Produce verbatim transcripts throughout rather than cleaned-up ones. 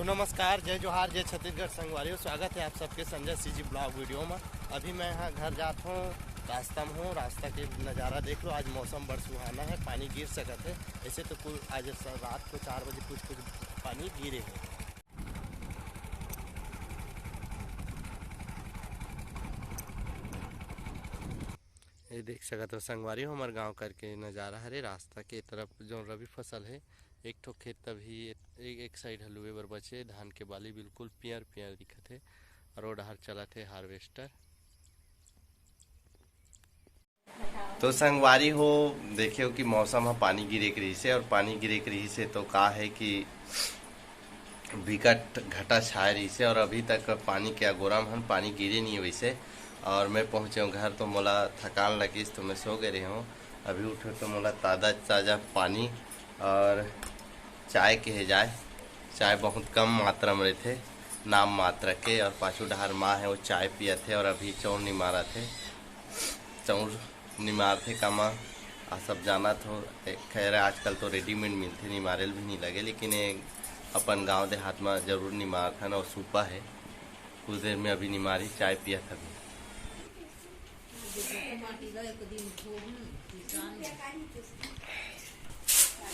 नमस्कार, जय जोहार, जय छत्तीसगढ़ संगवारी हो। स्वागत है आप सबके संजय सीजी ब्लॉग वीडियो में। अभी मैं यहाँ घर जात हूँ, रास्ता में हूँ, रास्ता के नज़ारा देख लो। आज मौसम बड़ सुहाना है, पानी गिर सकत है। ऐसे तो कुल आज स-, रात को चार बजे कुछ कुछ पानी गिरे है। ये देख सकत हो संगवारी हो, हमर गांव करके नज़ारा हरे। रास्ता के तरफ जो रबी फसल है, एक ठो खेत तभी एक, एक साइड हलुए बर बचे, धान के बाली बिल्कुल पियर पियर दिखत है। रोड हर चलत है हार्वेस्टर। तो संगवारी हो, देखे हो कि मौसम ह पानी गिरे के रहिस हे, और पानी गिरे के रहिस हे तो का है कि बिकट घटा छाए रहिस हे, और अभी तक पानी के अगोरा म हन, पानी गिरे नहीं वैसे। और मैं पहुँचे हूँ घर तो मोला थकान लगिस तो मैं सो गए रहे हूँ। अभी उठे तो मोला ताज़ा ताज़ा पानी और चाय के हे जाए। चाय बहुत कम मात्रा में रहते, नाम मात्र के, और पाछू डहार माँ है वो चाय पियत है और अभी चौर निमारत है। चौर निमारथे कामा, आ सब जानत हो। ए, खैर आजकल तो रेडीमेड मिलथे, निमारेल भी नहीं लगे, लेकिन ये अपन गांव देहात में जरूर निमारथन और सूपा है। कुछ देर में अभी निमारी चाय पियत हबे।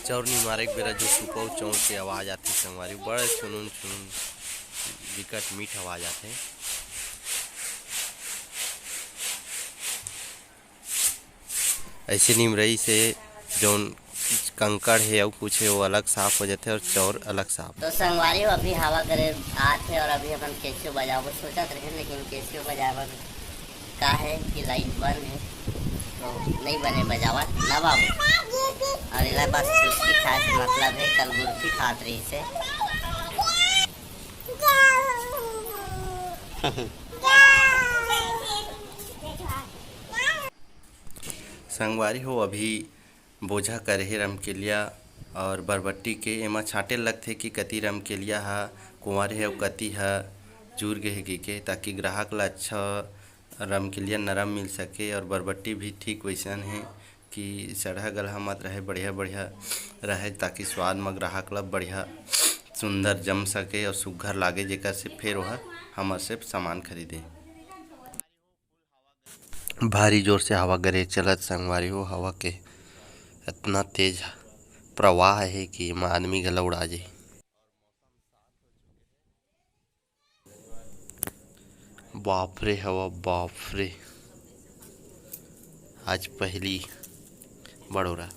चौर निमारे के बेरा जो सुपौ चौर के आवाज आथे संगवारी, बड़ा चुनुन चुनुन बिकट मीठ आवाज आथे। ऐसे निमरई से जौन कंकड़ हे अउ कुछ हे, वो अलग साफ हो जाथे और चौर अलग साफ। तो संगवारी हो, अभी हवा करे आत हे और अभी अपन केसियो बजाबो सोचत रहे, लेकिन केसियो बजाबो का है कि लाइट बंद है, तो नहीं बने बजावत ना बाबू। और इला बस चुस्की खाए से मतलब है, कल गुल्फी खात रही से। संगवारी हो, अभी बोझा करे हे रमकेलिया और बरबट्टी के। एमा छांटे लगथे कि कति रमकेलिया ह कुंवर हे अउ कति ह जुर गे हे कहिके, ताकि ग्राहक ला अच्छा रमकेलिया नरम मिल सके और बरबट्टी भी ठीक वैसन हे कि सड़हा गलहा मत रहे, बढ़िया बढ़िया रहे, ताकि स्वाद म ग्राहक ला बढ़िया सुंदर जम सके और सुग्घर लागे, जेकर से फेर ओह हमर से सामान खरीदे। भारी जोर से हवा गरज चलत संगवारी हो, हवा के इतना तेज प्रवाह है कि एमा आदमी घला उड़ा जाही। बाप रे हवा, बाप रे, आज पहली बड़ोरा।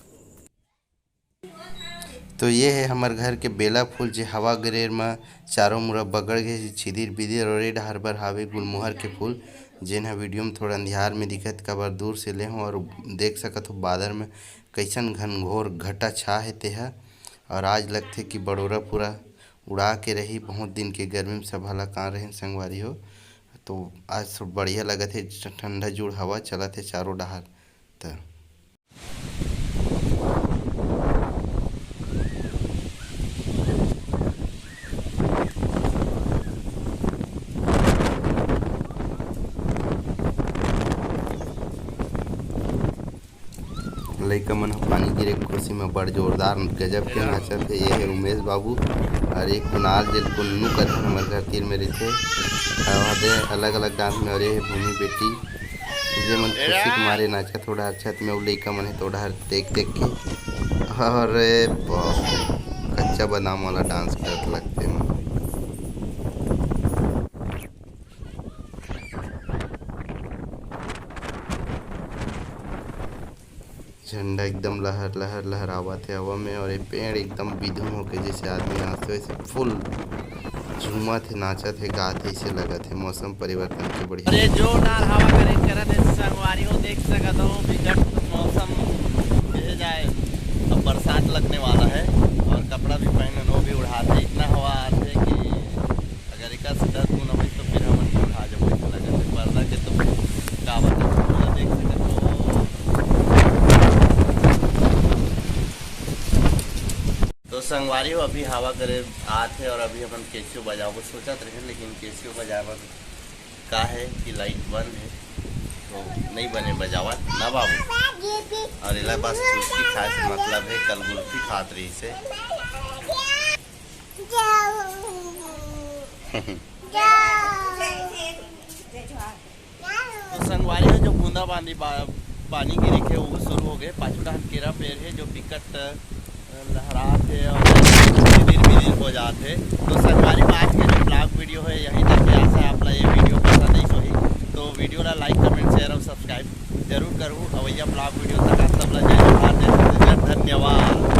तो ये है हमर घर के बेला फूल, जे हवा गरेर म चारों मुड़ा बगड़ गे, छिदिर बिदिर, और ए डहार बर हावे गुलमोहर के फूल, जेन ह वीडियो म थोड़ा अंधियार में दिखत, काबर दूर से ले हूँ और देख सकत हो बादर में कैसन घनघोर घटा छा हे तेहा। और आज लगथे कि बड़ोरा पूरा उड़ा के रही, बहुत दिन के गर्मी में सब हलाकान रहे संगवारी हो। तो आज सब बढ़िया लगत हे, ठंडा जुड़ हवा चलत हे चारों डहार। त लइका मन ह पानी गिरे के खुशी में बड़ जोरदार गजब के नाचत हे। ये हे उमेश बाबू और ये कुणाल, जे कुन्नू कथे हमर घर तीर में रहिथे। और वहाँ दे अलग-अलग डांस में, और ये हे भूमि बेटी, जे मन खुशी के मारे नाचत हे ओढ़ार छत में। अउ लइका मन हे तो ओढ़ार देख देख के, अरे बाप रे, कच्चा बादाम वाला डांस करत लगथे मन। झंडा एकदम लहर लहर लहरावत हे हवा में, और ये पेड़ एकदम बिधुम होके जैसे आदमी नाचते वैसे फुल झूमत हे, नाचत हे, गात हे, ऐसे लगत हे मौसम परिवर्तन के बढ़िया। अरे जोरदार हवा करे करत हे संगवारी हो, देख सकत हो बिकट मौसम कहे जाए। अब बरसात लगने वाला है और कपड़ा भी पहनन वो भी उड़ात हे, इतना हवा आथे कि अगर एकर से दस गुना होई तो फिर हमन भी उड़ा जब ऐसा लगत हे। पर्दा के तो का बात है, पूरा देख सकत हो। तो संगवारी हो, अभी हवा करे आत हे और अभी हमन केसियो बजाबो सोचत रहे, लेकिन केसियो बजाबो का है कि लाइट बंद है, तो नहीं बने बजावत ना बाबू। और इला बस चुस्की खाए से मतलब है, कल गुल्फी खात रही से। तो संगवारी हो, जो बूंदा बांदी बा-, पानी गिरे के वो शुरू हो गए। पाछू डहन केरा पेड़ है जो बिकट, अ, लहरात है और बिदिर बिदिर हो जात है। तो संगवारी हो, आज के जो ब्लॉग वीडियो है यही तक है। आशा है आप ला ये वीडियो पसंद आई होही। तो वीडियो ला लाइक, कमेंट, शेयर और सब्सक्राइब जरूर करू। अवैया ब्लॉग वीडियो तक आप सब ला जय जोहार, जय छत्तीसगढ़, धन्यवाद।